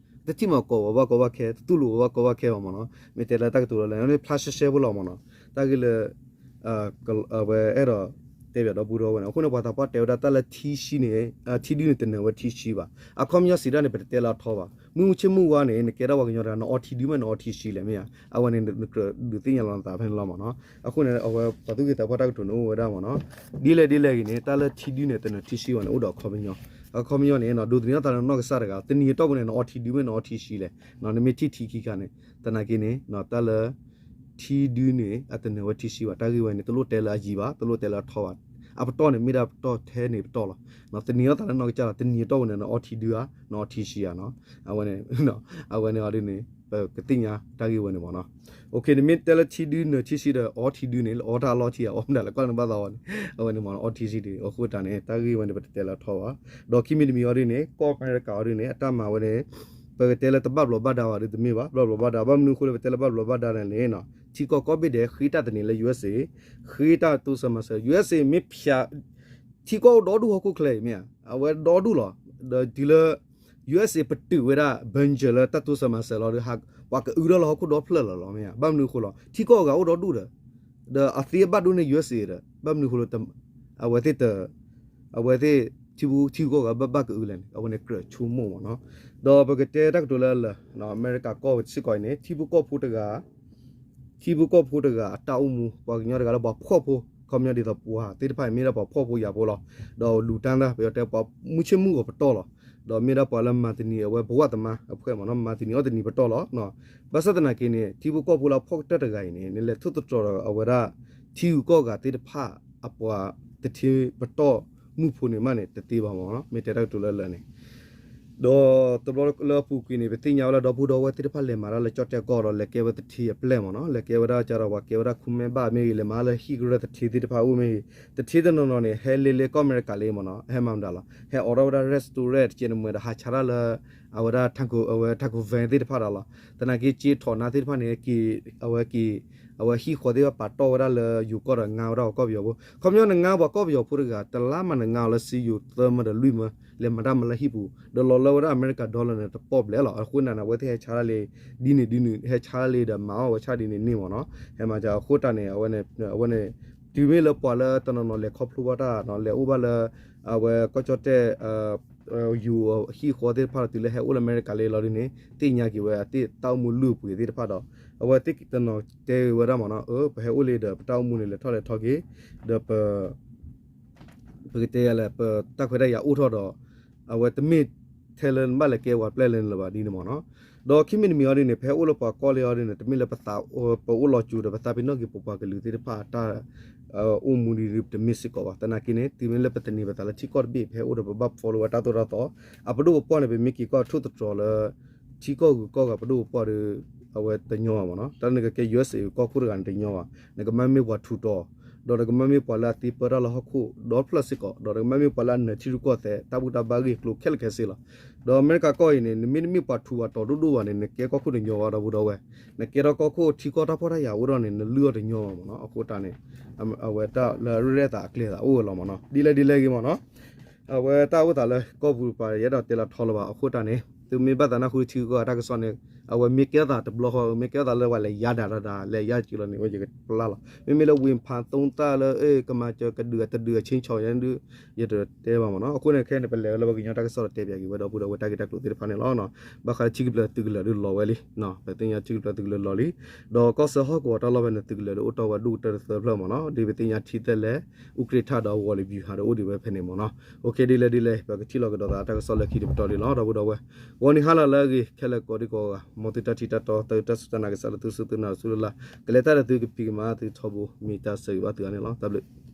တထံၣ်မ့ၢ်ကိးပှၤဘၣ်ကီဘၣ်ခဲ တတူၢ်လိာ်ပှၤဘၣ်ကီဘၣ်ခဲဘၣ်မ့ၢ်နီၤ မ့ၢ်တဲလၢတၢ်ကတိၤလၢလဲၣ် မ့ၢ်ဖျါရှဲရှဲဖိလီၤမ့ၢ်နီၤ တၢ်ဂ့ၢ်လၢ အဝဲအဲၣ်ဒိးတဲဘၣ်ဒီပုၢ်ဒီဝဲၢ်န့ၣ် အဃိန့ၣ် ပှၤသးပှၢ်တဲဝဲဒၣ်တၢ်လၢထံဆှံန့ၣ် ထံဒုန့ၣ်တနၢၤဝဲထံဆှံဘၣ် အခီပညီစံးဒၣ်န့ၣ် ပတတဲလၢအထီဘၣ် မုၢ်ဆ့ၣ်မုၢ်ဝါန့ၣ် နကဲထီၣ်ပှၤကညီတဂၤ နအီထံဒုမ့ၢ်နအီထံဆှံလဲၣ်မ့ၢ်ဧါ အဝဲန့ၣ် နကြၢးဒုးသ့ၣ်ညါလီၤနသးဖဲန့ၣ်လီၤမ့ၢ်နီၤ အဃိန့ၣ် အဝဲပှၤသူၣ်က့သးပှၢ်တၢ်ကတိၤန့ၣ်အိၣ်ဝဲဒၣ်မ့ၢ်နီၤ ဒ်လဲၣ်ဒ်လဲၣ်ဂ့ၤန့ၣ် တၢ်လၢထံဒုန့ၣ် တနၢၤထံဆှံဘၣ်န့ၣ် အိၣ်ဒီးအခီပညီ အခီပညီန့ၣ် ဒိးသန့ၤထီၣ်သးလၢနီၢ်ကစၢ်တဂၤ တနံၤအတီၢ်ပူၤန့ၣ် နအီထံဒုမ့ၢ်နအီထံဆှံလဲၣ် နမ့ၢ်ထံၣ်ထံခံခါန့ၣ် သနာ်က့န့ၣ် တၢ်လၢ ထံဒုန့ၣ် အတနၢၤဝဲထံဆှံဘၣ် တၢ်ဂ့ၢ်ဝဲန့ၣ် တလိၣ်တဲလၢအယံၤဘၣ် တလိၣ်တဲလၢအထီဘၣ် အပတီၢ်န့ၣ် မ့ၢ်ဒၣ်ပတီၢ်ထဲန့ၣ်ပတီၢ်လီၤ သန့ၤထီၣ်သးလၢနီၢ်ကစၢ်လီၤ တနံၤအတီၢ်ပူၤန့ၣ် နအီထံဒုဧါ နအီထံဆှံဧါနီၤ အဝဲန့ၣ် အဝဲန့ၣ်အီၤဒ်န့ၣ် ပကသ့ၣ်ညါတၢ်ဂ့ၢ်ဝဲန့ၣ်မ့ၢ်နီၤ နမ့ၢ်တဲလၢထံဒုနၢၤထံဆှံဒီး အီထံဒုန့ၣ် လၢအီတၢ်အလီၢ်ထံဧါ အီမ့ၢ်ဒၣ်လဲၣ် ကွၢ်နဘၣ်သးဝဲန့ၣ် အဝဲန့ၣ်မ့ၢ်နီၤ အီထံဆှံဒု အဃိတၢ်န့ၣ် တၢ်ဂ့ၢ်ဝဲန့ၣ် ပတတဲလၢအထီဘၣ် ဒီးခံမံၤတမံၤအီၤဒ်န့ၣ် ကီၢ်အမဲရကၤအီၤဒ်န့ၣ် အတၢ်မၤဝဲန့ၣ် ပကတဲလၢတဘၣ်ဘျီးဘၣ်ဒါဘၣ်ဒီးတမ့ၢ်ဘၣ် ဘၣ်ဘျီးဘၣ်ဒါ ဘၣ်မနုၤအဃိလၢပတဲလၢဘၣ်ဘျီးဘၣ်ဒါန့ၣ်န့ၣ် ထံကီၢ်ကိးဘ့ၣ်ဒဲး ဃ့တၢ်သန့ၤလၢ USA ဃ့တၢ်တိစၢၤမၤစၢၤ USA မ့ၢ်ဖၠး ထံကီၢ်အိၣ်ဒီဒူၣ်ဟီၣ်ခိၣ်ချၢအံၤမ့ၢ်ဧါ အဝဲဒီဒူၣ်လီၤ ဒီးတုၤလၢ USA ပတုာ်ဝဲဒၣ် Benjamin လၢတၢ်တိစၢၤမၤစၢၤလီၤဒီး ပှၤကအုထီၣ်လၢဟီၣ်ခိၣ်ဒီဖျၢၣ်လီၤလီၤမ့ၢ်ဧါ ဘၣ်မနုၤအဃိလီၤ ထံကီၢ်အဂၤအိၣ်ဒီဒူၣ်ဒီး ဒီးအသ့အဘၣ်ဒိန့ၢ် USA ဒီး ဘၣ်မနုၤအဃိလၢ အဝဲသ့ၣ်တ အဝဲသ့ၣ် ထံဖိထံကီၢ်ဂၤဘၣ်ဘၣ်ကအုလဲၣ်န့ၣ် အဝဲန့ၣ်ကြၢးဆိကမိၣ်မ့ၢ်နီၤ ဒီးပကတဲတၢ်ကတိၤလၢလၢ အမဲရကၤကီၢ်စ့ၢ်ကီးအံၤန့ၣ် ထံဖိကီၢ်ဖိတဂၤ ထံဖိကီၢ်ဖိတဂၤအတၢ်အိၣ်မူ ပှၤကညီတဂၤလၢပှၤဖှီၣ်ဖိ ခီပညီဒ်သိးပှၤသ့ၣ်တဖၣ်အံၤမ့ၢ်ဒၣ်ပှၤဖှီၣ်ဖိယာ်ဖိလီၤ ဒီးလူၤတၢ်တၢ် ပယီၤတဲပှၤမုၢ်ဆ့ၣ်မုၢ်ဂီၤပတီၢ်လီၤ ဒီးမ့ၢ်ဒၣ်ပှၤလၢမၤသနံးအဝဲဘဝတမါအဖှဲၣ်မ့ၢ်နီၤ မၤသနံးအီၣ်သနံးပတီၢ်လီၤ ဘၣ်ဆၣ်သနာ်က့န့ၣ် ထံဖိကီၢ်ဖိလၢအဖှီၣ်ကတၢၢ်တဂၤအံၤန့ၣ် နလဲၤထိၣ်သတြီၤဒီးအဝဲဒၣ် ထံဂုၤကီၢ်ဂၤသ့ၣ်တဖၣ် အပှၤတထ့ပတီၢ်မုၢ်ဖိန့ၣ်မးန့ၣ် တသ့ဘၣ်မ့ၢ်နီၤ မ့ၢ်တဲတၢ်ကတိၤလၢလၢ်န့ၣ် ဒီးတဘျီလၢအပူၤကွံာ်န့ၣ် ပသ့ၣ်ညါဝဲလၢဒီပုၢ်ဒီဝဲၢ်သ့ၣ်တဖၣ်လဲၤမၤတၢ်လၢကၠီၣ်တဲၣ်ကီၢ်ဒီး လဲၤကဲဝဲသထ့အပျဲၢ်မ့ၢ်နီၤ လဲၤကဲဝဲဒၣ်ကဒီးပှၤကဲဝဲဒၣ်ခူမဲဘၣ်မ့ၢ်ဂ့ၤ လဲၤမၤလၢဟံၣ်ကရၢၢ်သထ့သ့ၣ်တဖၣ်အိၣ်မ့ၢ်ဂ့ၤ သထ့တနီၤနီၤန့ၣ် ဟဲလ့လ့ကီၢ်အမဲရကၤလံမ့ၢ်နီၤ ဟဲမၤမတၤလီၤ ဟဲအိးထီၣ်ဝဲဒၣ် restaurant တကဲန့ၣ်မ့ၢ်ဒီး ဟးဆါတၢ်လၢ အဝဲဒၣ် အဝဲ taco van သ့ၣ်တဖၣ်ဒီးလီၤ သနာ်က့ က့ထီၣ်နါသ့ၣ်တဖၣ်န့ၣ် အဝဲက့ၤ အဝဲဟံၣ်ဃီသ့ၣ်တဖၣ်ပာ်တီၢ်ဝဲဒၣ်လၢယိၤကီၢ်ဒီးငါဝဲဒၣ်ပှၤကီၢ်ပယီၤဖိ ခီပညီနငါပှၤကီၢ်ပယီၤဖိတဂၤ တလါမးနငါအီၤလၢစ့ယိၤသၢမၢဒီးလွံၢ်မၢ လဲၤမၤတၢ်မၤလၢဟံၣ်ပူၤ ဒီးလီၤလၢဝဲဒၣ်အမဲရကၤ dollar န့ၣ် တပီၢ်ဘျဲၣ်လီၤ အဃိန့ၣ် အဝဲသ့ၣ်ဟဲဆါတၢ်လံ ဒ်န့ၣ်ဒ်န့ၣ် ဟဲဆါတၢ်လံဒီးမၤအီၣ်ဝဲဆၣ်ဒ်န့ၣ်န့ၣ်မ့ၢ်နီၤ ဟဲမၤအဃိတၢ်န့ၣ် အဝဲန့ၣ် တုၤမ့ၢ်လၢပှၤလၢတနီၤနီၤလဲၤခီဖျိဘၣ်တၢ် လဲၤအိၣ်ဘၣ်လၢ အဝဲကီၢ်ကၠီၣ်တဲၣ် ယူၤဟံၣ်ဃီသ့ၣ်တဖၣ်ဒီး တုၤလၢဟဲအိၣ်လၢအမဲရကၤလံလီၤဒ်န့ၣ် သ့ၣ်ညါက့ၤဝဲအသ့ၣ်တၢ်အိၣ်မူလုၢ်အပှ့ၤသ့ၣ်တဖၣ်ဒီး အဝဲသ့ၣ်တနီၤတဲဝဲဒၣ်မ့ၢ်နီၤ အၢ ပဟဲအိၣ်လံဒီး ပတၢ်အိၣ်မူန့ၣ် လဲၤထီၣ်လဲၤထီက့ၤ ဒီးပ ပကတဲယၤလဲၣ် ပတၢ်ခွဲးတၢ်ယာ်အိၣ်ထီၣ်ဒီး အဝဲတမ့ၢ်ထဲလၢနဘၣ်လဲၤကဲဝဲပျဲၢ်လၢနလၢၤဘၣ်ဒ်န့ၣ်မ့ၢ်နီၤ ဒီးခံမံၤတမံၤအီၤဒ်န့ၣ် ပဟဲအိၣ်လၢပှၤကီၢ်လံအီၤဒ်န့ၣ် တမ့ၢ်လၢပသး ပအိၣ်လီၤစူၤဒီး ပသးပ့ၤနီၣ်က့ၤပပှၤကလုာ်သ့ၣ်တဖၣ်အတၢ် အိၣ်မူဒ်တမ့ၢ်စ့ၢ်ကီးဘၣ် သနာ်က့န့ၣ် တုၤမ့ၢ်လၢပသန့ၤပသးလၢထံကီၢ်တဘ့ၣ် ပဟဲအိၣ်ဒီးပဘၣ် follow ဝဲတၢ်သိၣ်တၢ်သီ အပဒိၣ်ပပှၢ်န့ၣ် ပမ့ၢ်က့ၤကွၢ်ထိၣ်သတြီၤလၢ ထံကီၢ်ဂုၤကီၢ်ဂၤပဒိၣ်ပပှၢ်ဒီး အဝဲတညီဘၣ်မ့ၢ်နီၤ တၢ်နကကဲ USA ကီၢ်ခိၣ်တဂၤန့ၣ်တညီဘၣ် နကမၤမ့ၢ်ပှၤထူးတီၤ ဒီးနကမၤမ့ၢ်ပှၤလၢအသ့ပၢတၢ်လၢဟီၣ်ခိၣ်ဒီဖျၢၣ်စ့ၢ်ကီး ဒီးနကမၤမ့ၢ်ပှၤလၢအနၢၤထံရူၢ်ကီၢ်သဲး တၢ်ဘူၣ်တၢ်ဘါဂ့ၢ်ကျိၤခဲလၢာ်ခဲဆ့လီၤ. ဒီးအမဲရကၤကီၢ်အံၤန့ၣ် နမ့တမ့ၢ်ပှၤထူးပှၤတီၤဒိၣ်ဒိၣ်ဘၣ်န့ၣ် နကဲကီၢ်ခိၣ်တညီဘၣ်ဒီပုၢ်ဒီဝဲၢ်, နကဲထီၣ်ကီၢ်ခိၣ်ထံကီၢ်တၢ်ဖှီၣ်တၢ်ယာ်အိၣ်ဒီးန့ၣ် နလုၢ်အီၣ်တညီဘၣ်မ့ၢ်နီၤ. အဃိတၢ်န့ၣ် အဝဲတၢ်လၢအရဲၣ်သးအကျဲသးအိၣ်ဝဲလီၤမ့ၢ်နီၤ. ဒ်လဲၣ်ဒ်လဲၣ်ဂ့ၤမ့ၢ်နီၤ အဝဲတၢ်အိၣ်သးလၢကီၢ်ပူၤတပၤ ယအဲၣ်ဒိးတဲလီၤထီလၢၤဘၣ် အဃိတၢ်န့ၣ် သုမ့ၢ်ဘၣ်သးနၢ်ဟူထံဂုၤကီၢ်ဂၤတၢ်ကစီၣ်န့ၣ် အဝဲမ့ၢ်ကဲထီၣ်သးတဘျီဃီ မ့ၢ်ကဲထီၣ်သးလၢပှၤလဲၤယါဒၣ်တၢ်ဒၣ် လဲၤယါက့ၤလီၤန့ၣ် ဝဲယကပျၢ်လီၤ. မ့မ့ၢ်လၢဝ့ၢ်ဖးသိသၣ်လၢ အဲ ကမၤစၢၤကဒုးအတဒုး အဆ့ဆီၣ်ယါဒုး ယတတဲဘၣ်မ့ၢ်နီၤ. အဃိန့ၣ် ခဲအံၤန့ၣ် ပလဲၤဝဲလၢပှၤကညီတၢ်ကစီၣ်ဒီးတဲပၠးက့ၤဝဲဒီပုၢ်ဒီဝဲၢ်တၢ်ဂ့ၢ်တၢ်ကျိၤသ့ၣ်တဖၣ်န့ၣ်လီၤ. ဘၣ်ဃးလၢထံကပျၢၤသုးကလၢၤဒုးလီၤဝဲလံ, ပသ့ၣ်ညါထံကပျၢၤသုးကလၢၤလီၤလံ, ဒီးကီၢ်စၢဖီၣ်ကဝီၤတၢ်လီၢ်ဖဲန့ၣ် သုးကလၢၤဒုးအိၣ်တီၢ်ဝဲဒူၣ်ကတၢၢ်တသၢဖျၢၣ်မ့ၢ်နီၤ. ဒ်ပသ့ၣ်ညါထံသဲလဲး အူကြ့ၣ်ထၣ်ဒီးဝီၤလံၤဘျူၤဟးဒီးအိၣ်ဒံးဝဲဖဲန့ၣ်မ့ၢ်နီၤ. အိၣ်ခ့ ဒ်လဲၣ်ဒ်လဲၣ် ပကထံၣ်လိာ်ကဒီးသးတၢ်ကစီၣ်လၢခံတပတီၢ်ဒံးလီၤ. ဒီပုၢ်ဒီဝဲၢ် ဂီၤနံၤဟါလီၤလၢအဂ့ၤ ခဲလၢာ်ကိးဒံကိးဂၤ မ်သုတၢ်ထံၣ်တၢ်တီ သုတၢ်စူၢ်တၢ်နာ်ကစၢ်လၢသုစူၢ်သုနာ်တစူၢ်လၢ်လၢ် ကလဲၤတၢ်ဒီးသုကဖံးကမၤသုထီဘိ မ့ၢ်တၢ်ဆၢဂ့ၤဘၣ်သုအါန့ၣ်လီၤ. တၢ်ဘျုး